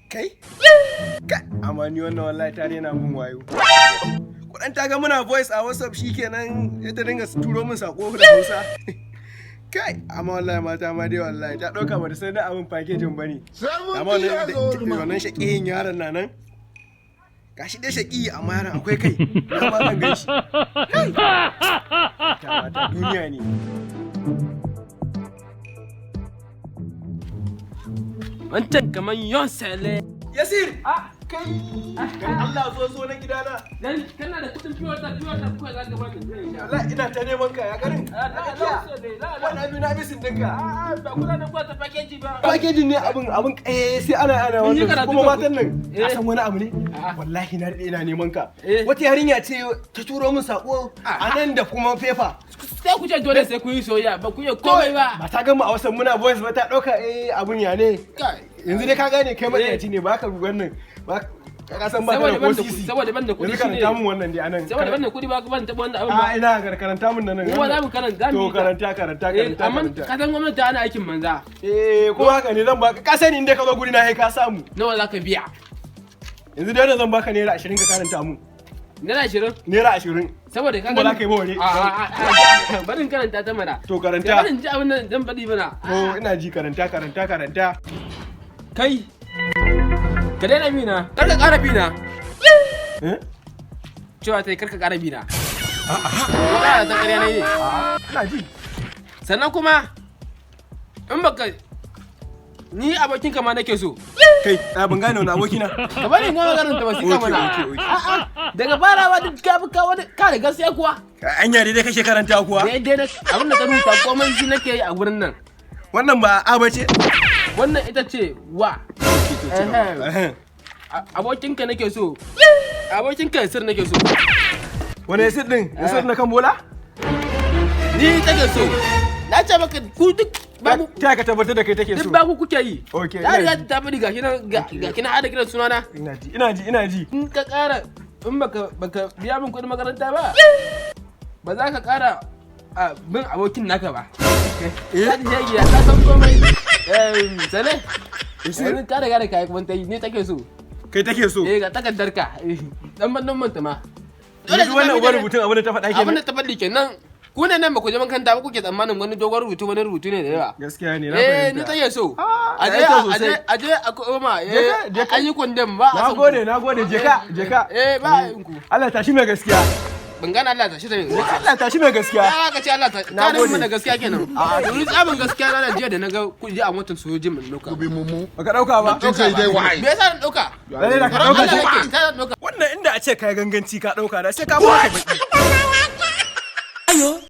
Kai? Kai, amma ni wannan wallahi ta rena mun wayo. Kudan ta ga muna voice a WhatsApp, shikenan ya ta dinga turo min sako da Hausa. Kai, amma wallahi mata ma dai, wallahi ta dauka ba da sai na abin packaging bane. Amma wannan shaƙiyin yaron na nan. Gashi dai shaƙi, amma yaron akwai kai. Na ma zan gan shi. Kai. Ta mata duniya ne. Wancan kamar yon sele. Yasir! Kai! Dan Allah, zo, zo na gidana. Dan kana da kudin fiye wata fiye wata kuwa za ka bani zai sha. Wallahi ina ta neman ka, ya garin. Wannan biyu na bisin dinka. A'a, ba kula da kuwa ta package ba. Packaging ne abin sai ana Mun yi wannan karatu kuma ba matan nan. Eh. Ka san wani abu ne? A'a. Wallahi na daɗe ina neman ka. Eh. Wata yarinya ce ta turo min sako a nan da kuma fefa. Sai ku ce dole sai ku yi soyayya, ba ku yi komai ba. Ba ta gama a wasan muna voice ba, ta ɗauka abun ya ne. Kai. Yanzu dai ka gane kai matsiyaci ne, ba ka wannan ba, ka san ba ka Saboda da ban ko da sisi. saboda ban da kuɗi Yanzu shine. karanta mun wannan dai anan. Saboda ban da kuɗi ba ban taɓa wannan abin ba. A ina ga karanta mun nan. Kuma za mu karanta, za mu To yi ta. karanta, karanta, Eh, karanta, amma karanta. ka san gwamnati ana aikin manza. Eh, ko haka ne, zan baka. Ka sani inda ka zo guri na sai ka samu. Nawa za ka biya? Yanzu dai wannan zan baka ₦20 ka karanta mun. ₦20? ₦20. Saboda ka Kuma za ka yi ba wani. A barin karanta ta mana. To karanta. Barin ji abin nan zan faɗi mana. To ina ji, karanta, karanta, karanta. Kai. Ka daina bina. Kar ka ƙara bina. Eh? Cewa ta yi kar ka ƙara bina. Ko ƙara ta ƙarya ne. Ina ji. Sannan kuma in baka ni abokin ka ma nake so. Kai, a ban gane wani abokina. Ka bari in gama karanta wasiƙa Okay, mana. okay. A'a, daga farawa duk ka bi ka wani ka da gaskiya kuwa. Anya dai kake karanta kuwa? Daidai na abin da ka rubuta komai shi nake yi a gurin nan. Wannan ba a bace? Wannan ita ce wa. Ehem. Ehem. Abokinka nake so. Abokinka Yasir nake so. Wani Yasir din? Yasir na kan bola? Ni take so. Na ce maka ku duk babu Ta ka tabbatar da kai take duk so. baku kuke yi. Okay, Ta ina riga ji. ta faɗi, gashi nan ga kina hada kiran sunana. Ina ji, ina ji, ina ji. In ka ƙara, in baka biya min kuɗin makaranta ba, ba za ka ƙara a bin abokin naka ba. Eh? Ka ji shegiya, ka san komai. Sale. Yasir? Yanzu ka riga da kayi kuma ta yi ni take so. Kai take so. Eh, ga takardar ka. Dan ban manta ma. Yanzu wannan uban rubutun abin da ta faɗa Abin da kenan. ta faɗi kenan. Ku ne nan ba ku je makaranta ba, kuke tsammanin wani dogon rubutu, wani rubutu ne da yawa. Gaskiya ne, na Eh, ni fahimta. take so. Ah, Aje ya yi kyau aje sosai. aje a koma. Je ka, je ka. An yi kwandon ba a Na son ku. gode, na gode, je ka, je ka. Eh, ba a yin ku. Allah tashi mai gaskiya. Ban gane Allah tashi ta Allah tashi mai gaskiya. Ya ka ce Allah ta Na ka gode. mana gaskiya kenan. Domin tsabin gaskiya na jiya da na ga kuɗi a motar sojojin mun ɗauka. Be mumu. Baka dauka ba. Think say you dey wise. Me yasa na ɗauka? Lalle da ka Tsoron dauka Allah shi. nake, ta na ɗauka. Wannan inda a ce kai ganganci ka dauka da sai ka baka baki.